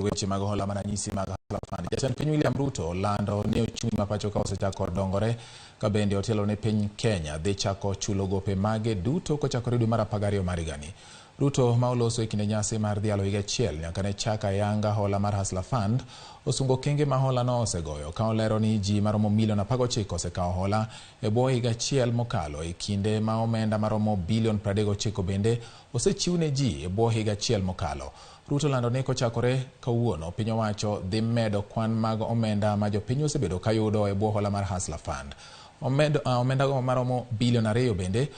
Weche mag hola maranyisi mag Hustler Fund. Jatend piny William Ruto lando ni ochumi ma pacho ka osechako dongore ka bende otelo ne piny Kenya dhi chako chulo gope mage duto kochakore dwe mar 12 mar higani. Ruto ma oloso e kinde nyasi mar dhialo higa achiel nyaka ne chak ayanga hola mar Hustler Fund osungo okenge ma hola no osegoyo ka olero ni ji maromo milion 19 osekawo hola e bwo higa achiel mokalo e kinde ma omenda maromo bilion 39 bende osechiw ne ji e bwo higa achiel mokalo. Ruto lando ni kochakore kawuono piny owacho dhi medo kwan mag omenda ma jopiny osebedo kayudo e bwo hola mar Hustler Fund. Omenda go maromo bilion 2 bende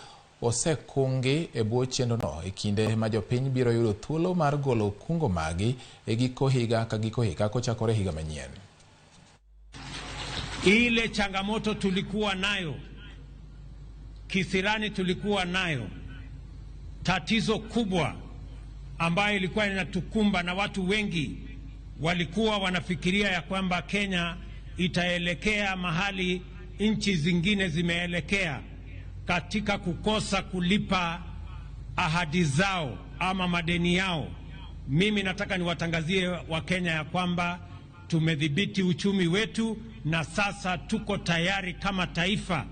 osekungi e bwo chenrono e kinde ma jopiny biro yudo thuolo mar golo kungo magi e giko higa ka giko higa kochakore higa manyien. Ile changamoto tulikuwa nayo kisirani, tulikuwa nayo tatizo kubwa ambayo ilikuwa inatukumba na watu wengi walikuwa wanafikiria ya kwamba Kenya itaelekea mahali nchi zingine zimeelekea katika kukosa kulipa ahadi zao ama madeni yao. Mimi nataka niwatangazie Wakenya ya kwamba tumedhibiti uchumi wetu na sasa tuko tayari kama taifa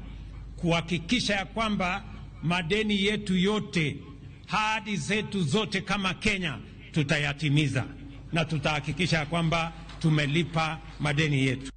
kuhakikisha ya kwamba madeni yetu yote, ahadi zetu zote kama Kenya tutayatimiza na tutahakikisha ya kwamba tumelipa madeni yetu.